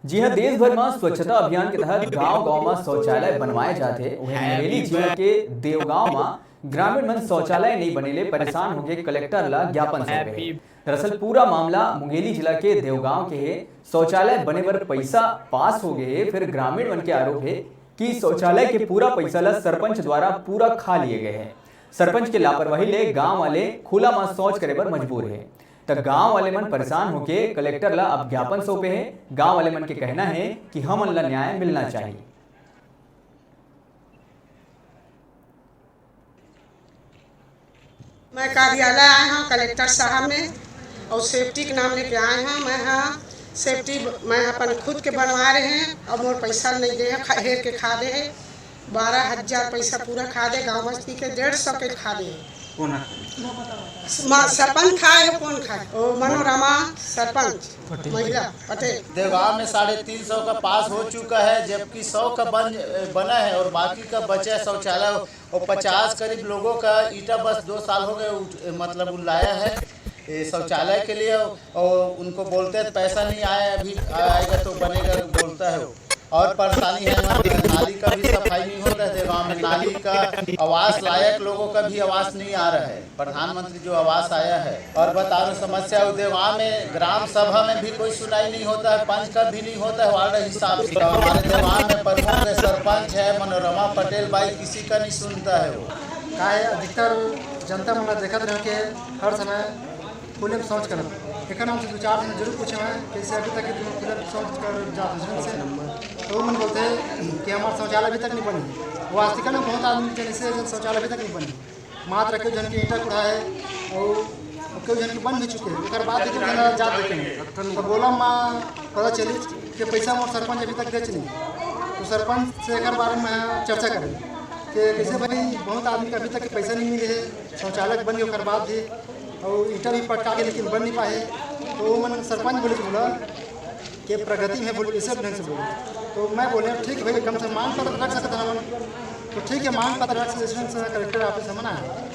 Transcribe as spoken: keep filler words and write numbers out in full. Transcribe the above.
जी हां, देश भर म स्वच्छता अभियान के तहत गांव-गांव म शौचालय बनवाए जाथे। उहें, मुंगेली जिला के देवगांव म ग्रामीण मन शौचालय नइ बने ले परेशान होके कलेक्टर ल ज्ञापन सौंपे हे। दरअसल, पूरा मामला मुंगेली जिला के देवगांव के हे। शौचालय बने बर पैसा पास हो गए हे, फिर ग्रामीण मन के आरोप हे कि शौचालय के पूरा पैसा ल सरपंच द्वारा पूरा खा लिए गए हे। सरपंच के लापरवाही ले गांव वाले खुला म शौच करे बर मजबूर हे। त गांव वाले मन परेशान होके कलेक्टर ल अब ज्ञापन सौंपे हे। गांव वाले मन के कहना हे कि हमन ल न्याय मिलना चाहिए। मैं कार्यालय आए हंव कलेक्टर साहब में, अउ सेफ्टी के नाम लेके आए हंव। मैं ह सेफ्टी मैं ह अपन खुद के बनवा रहे हंव, अउ मोर पैसा नइ दे हे, खा- हेर के खा दे हे। बारह हजार पैसा पूरा खा दे, गांव बस्ती के डेढ़ सौ के खा दे। कौन है? मा- सरपंच खाए हो, कौन खाए? ओ मनोरमा सरपंच, महिला पटेल। देवगांव में साढ़े तीन सौ का पास हो चुका है, जबकि सौ का बन बना है और बाकी का बचा है शौचालय। और पचास करीब लोगों का ईटा बस दो साल हो गए उठ, मतलब लाया है ये शौचालय के लिए। और उनको बोलते हैं पैसा नहीं आया, अभी आएगा तो बनेगा, बोलता है वो। और परेशानी है, वहाँ नाली का भी सफाई नहीं होता है देवगांव में। नाली का आवास लायक लोगों का भी आवास नहीं आ रहा है। प्रधानमंत्री जो आवास आया है, और बता रहे समस्या उदयवान में ग्राम सभा में भी कोई सुनाई नहीं होता है, पंच का भी नहीं होता है वार्ड हिसाब से। हमारे देवान में प्रमुख है, सरपंच है मनोरमा पटेल बाई, किसी का नहीं सुनता है वो। का है, अधिकतर जनता मन देखत रहे के हर समय खुले में शौच करत। एकर नाम से दो चार दिन जरूर पूछे हैं, कैसे अभी तक खुले में शौच कर जात हैं से। तो वो मन बोलते हैं कि हमारा शौचालय अभी तक नहीं बनी। वो आस्तिका में बहुत आदमी के जैसे शौचालय अभी तक नहीं बनी। मात्र केहू झन के ईंटा कुढ़ा हे अउ केहू झन के बन भी चुके हे। ओकर बाद लेकिन जेन जात देखे हे तो बोला मा पता चली कि पैसा मोर सरपंच अभी तक देच नहीं। तो सरपंच से एकर बारे में चर्चा करें कि कैसे भाई बहुत आदमी के अभी तक पैसा नहीं मिले हे, शौचालय बन गए ओकर बाद भी और ईंटा भी पटका के लेकिन बन नहीं पाए। तो वो मन सरपंच बोले बोला कि प्रगति में बोले, इसे ढंग से बोले। तो मैं बोले ठीक भाई, कम से मांग पत्र रख सकते हैं। तो ठीक है, मांग पत्र रख सकते हैं, कलेक्टर ऑफिस में ना है।